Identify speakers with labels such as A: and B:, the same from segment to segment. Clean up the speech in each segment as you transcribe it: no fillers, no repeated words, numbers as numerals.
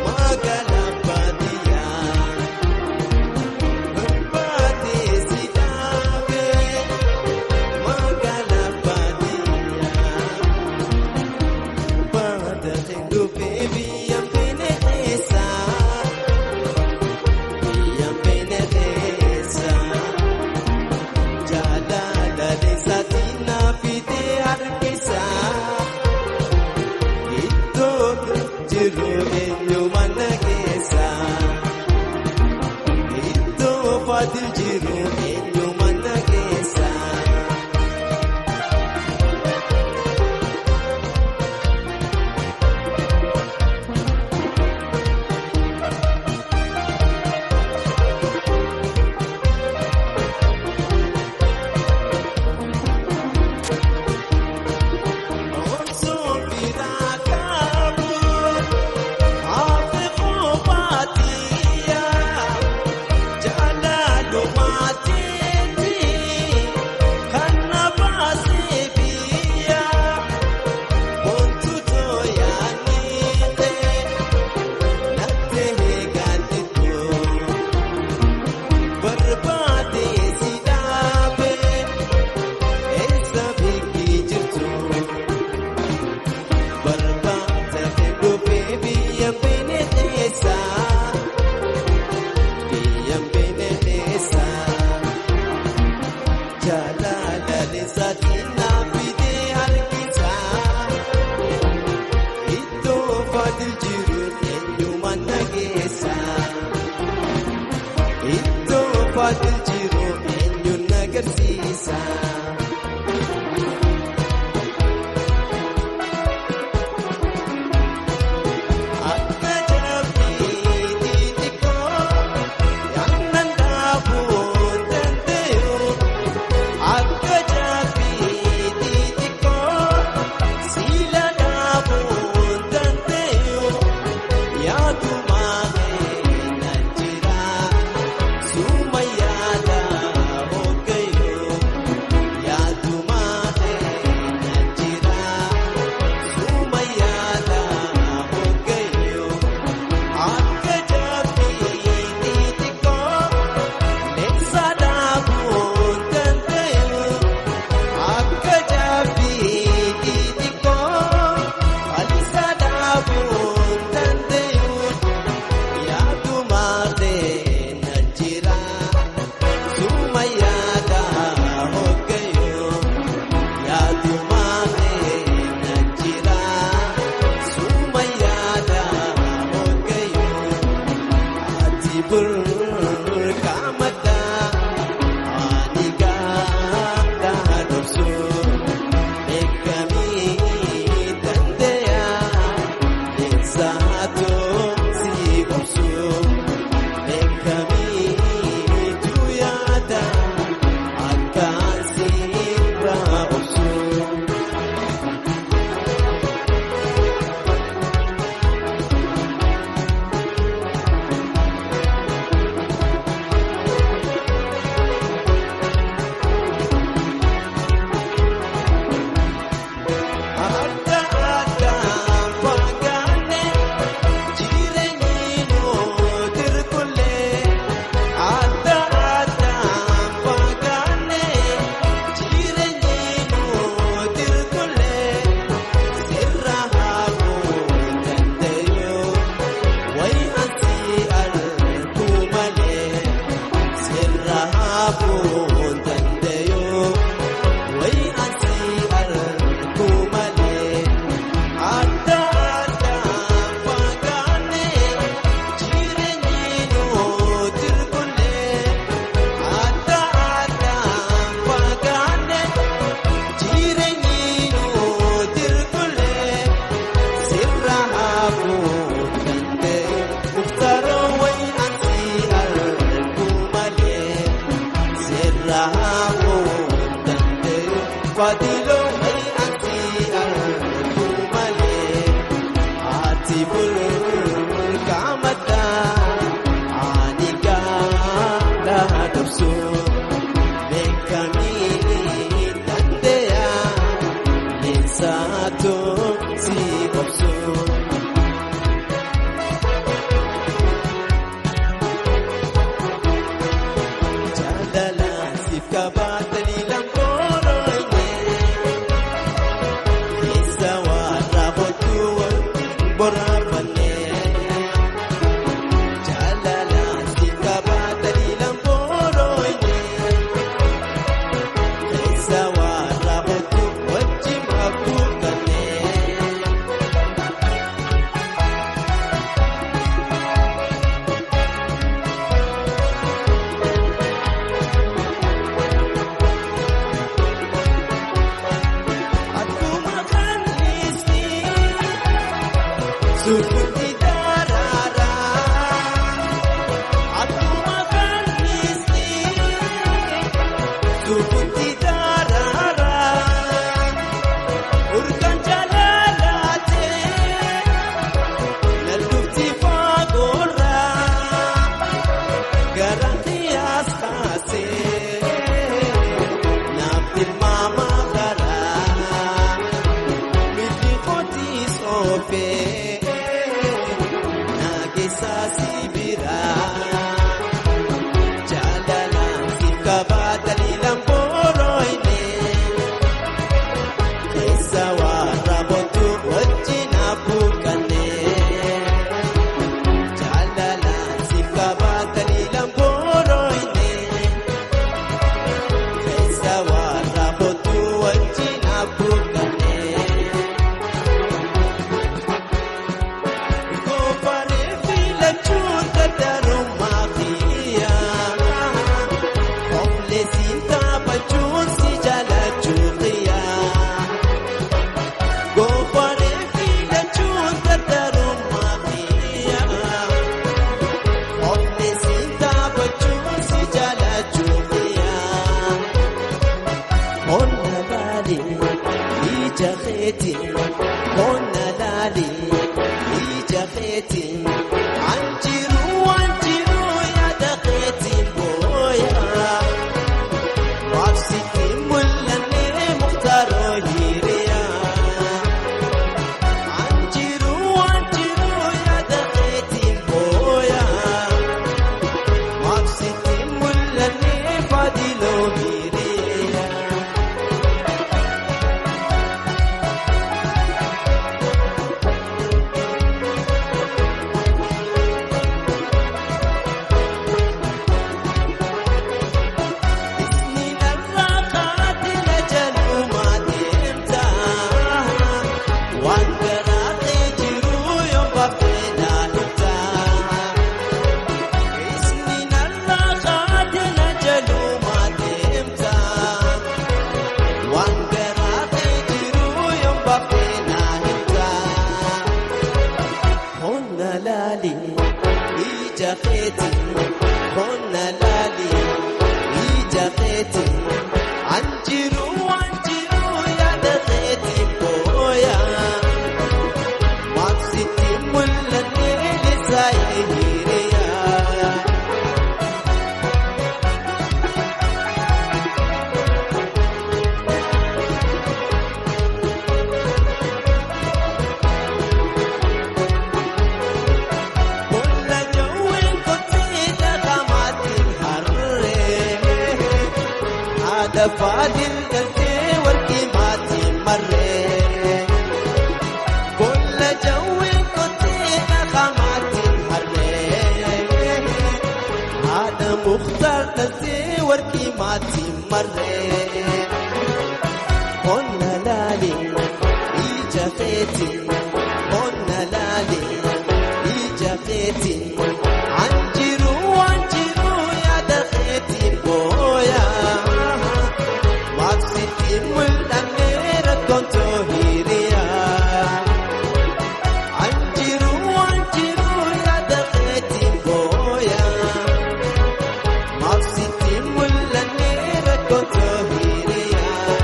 A: Magala Badia. jiru eenyuma na keessa. Iddoo Fadil jiru eenyuma na keessa. Iddoo Fadil jiru eenyu na agarsiisa. Akka jabbii xixiqqoo aannan daakuu danda'u. Akka jabbii xixiqqoo siila daakuu danda'u. Yaaduma na jira. Sumayyaadha hoogayo yaaduma na jira. Sumayyaadha hoogayo akka jabbii xixiqqoo leensa daakuu danda'u. Akka jabbii xixiqqoo alisa daakuu danda'u. Yaaduma na jira. Sumayyaadha hoogayo yaaduma na jira. Sumayyaadha hoogayo ati burqaamada ani gaadha dhobsu beekamii dandeeya leensaatu si obsu beekamii tuyaada akkaan sirra obsu. Adda addaan fagaanne jireenyi nuti hirkullee. Adda addaan fagaanne jireenyi nuti hirkullee. Sirra hafuu danda'u wayi ansi arguu malee. Sirra hafuu danda'u wayi ansi arguu malee. Adda addaan fagaanne jireenyi nuti hirkullee. Adda addaan fagaanne jireenyi nuti hirkullee. Sirra hafuu danda'u muftaroo wayi ansi arguu malee. Sirra hafuu danda'u Fadiloo wayi ansi arguu malee. Ati burqaamada ani gaadha dhobsu beekamii dandeeya leensaatu si obsu. Jaalala siif qabaatanii lamboorooyne keessa warra hojii boraafanne. Jaalala siif qabaatanii lamboorooyne dardarummaa kiyyaa Obboleessiin taphachuun si jaalachuu kiyyaa Goofaree filachuun dardarummaa kiyyaa Obboleessiin taphachuun si jaalachuu kiyyaa Qonna laalee ija keetiin qonna laalee ija keetiin anjiruu anjiruu yaada keetiin booyaa Waabsitti mul'annee muktaaroo hiriyaa Anjiruu anjiruu yaada keetiin booyaa Waabsitti mul'annee faadiloo hiriyaa. Isni narraa kaatila jalumaa deemta waan garaa kee jiru yoo baftee naannofta. Isni narraa kaatila jalumaa deemta waan garaa kee jiru yoo baftee naannofta. Qonna laalee ija keetiin qonna laalee ija keetiin anjiruu anjiruu yaada keetiin booyaa Maabsitti mul'annee lisaayee hiriyaa. Bola jawween kottee dhaqamaatiin harree haadha faadil galtee warqii maatiin marree. Bola jawween kottee dhaqamaatiin harree haadha muktaar galtee warqii maatiin marree. Qonna laalee ija keetiin qonna laalee ija keetiin anjiruu anjiruu yaada keetiin booyaa Maabsitti mul'annee rakkoon hiriyaa Anjiruu anjiruu yaada keetiin booyaa Maabsitti mul'annee rakkoon hiriyaa.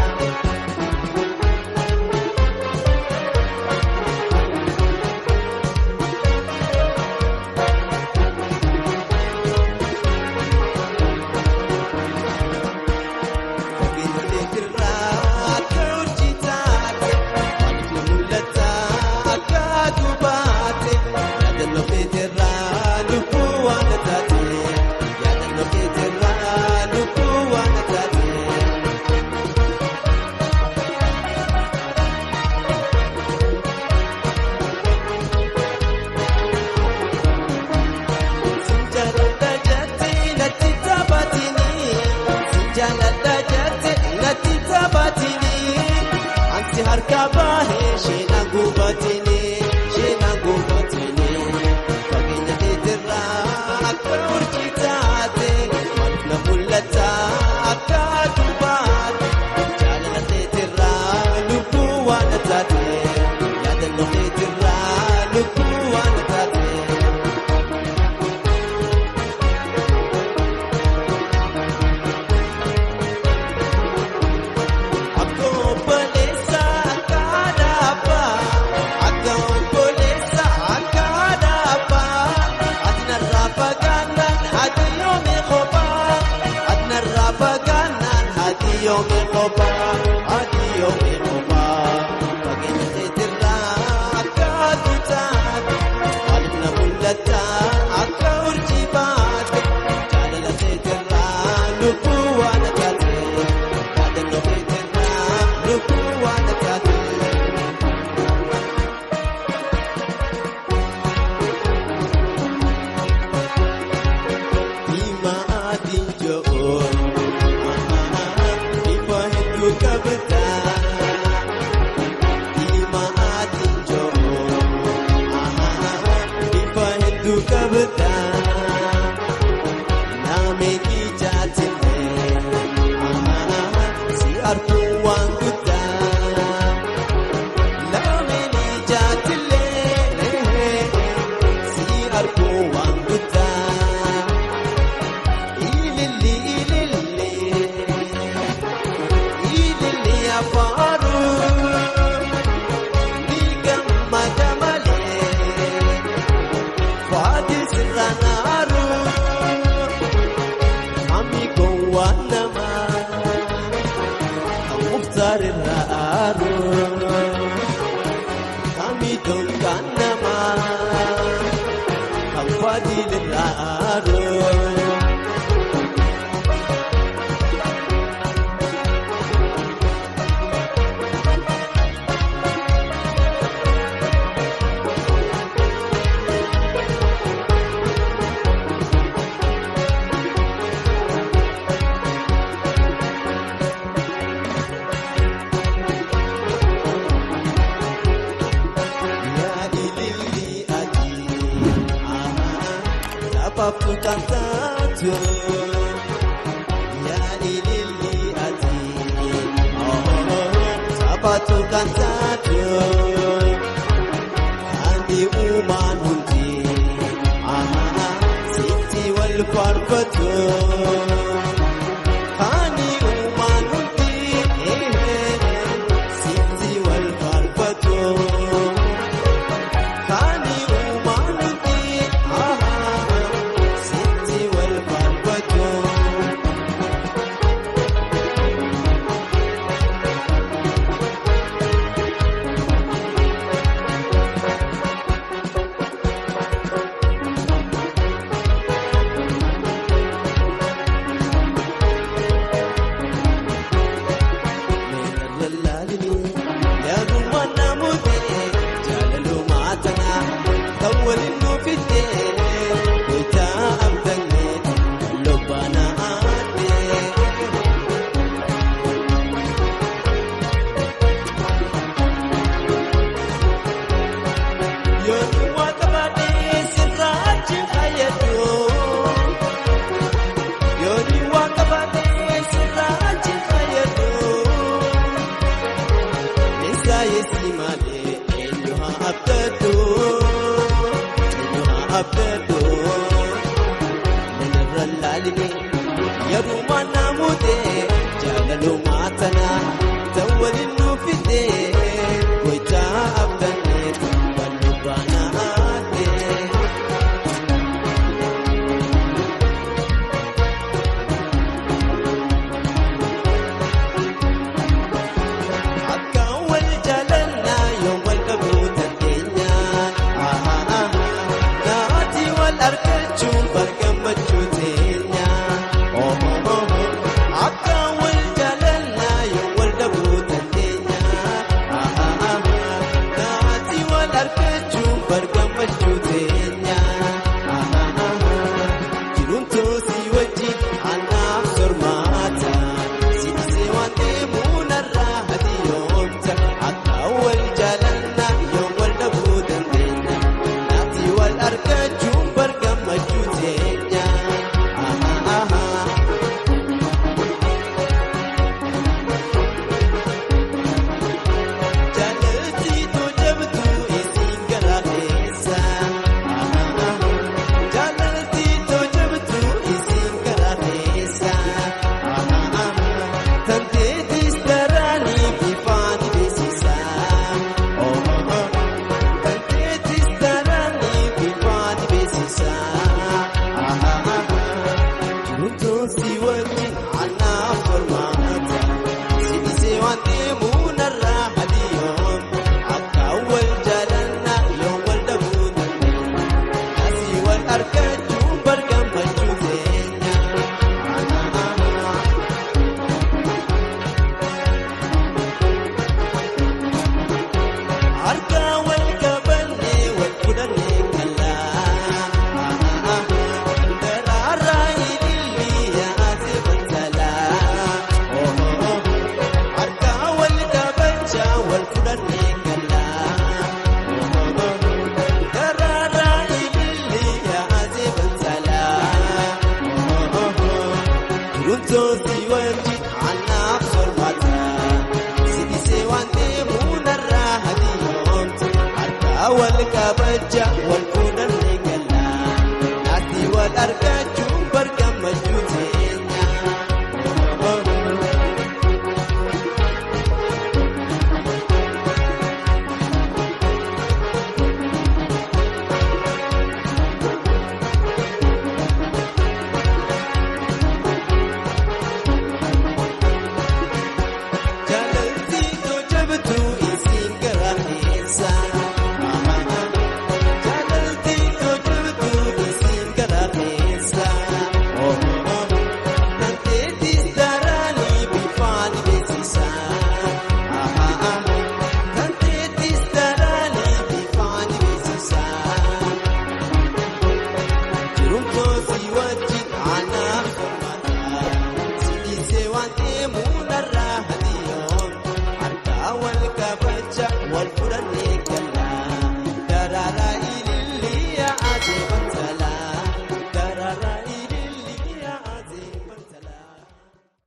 A: Ansi harka baahee sheena gubatini sheena gubatini fageenya keetirraa akka urjii taate maaliif na mul'ata akka aduu baate jaalala keetirraa lubbuu waan taate yaadannoo keetirraa lubbuu waan taate. Akka obboleessa akka abbaa akka obboleessa akka abbaa ati narraa fagaannaan ati yoomi kophaa ati narraa fagaannaan ati yoomi kophaa ati yoomi kophaa fageenya keetirraa akka aduu taate maaliif na mul'ata akka urjii baate jaalala keetirraa lubbuu waan taate. Yaadannoo keetirraa lubbuu waan taate. Diimaa adiin jo'oon ifa hedduu qabda. Diimaa adiin jo'oon ifa hedduu qabda. Sabaatu kan taatu yaa ililli ati sabaatu kan taatu kandi uumaan hundi sitti wal faarfatu kandi uumaan hundi sitti wal faarfatu.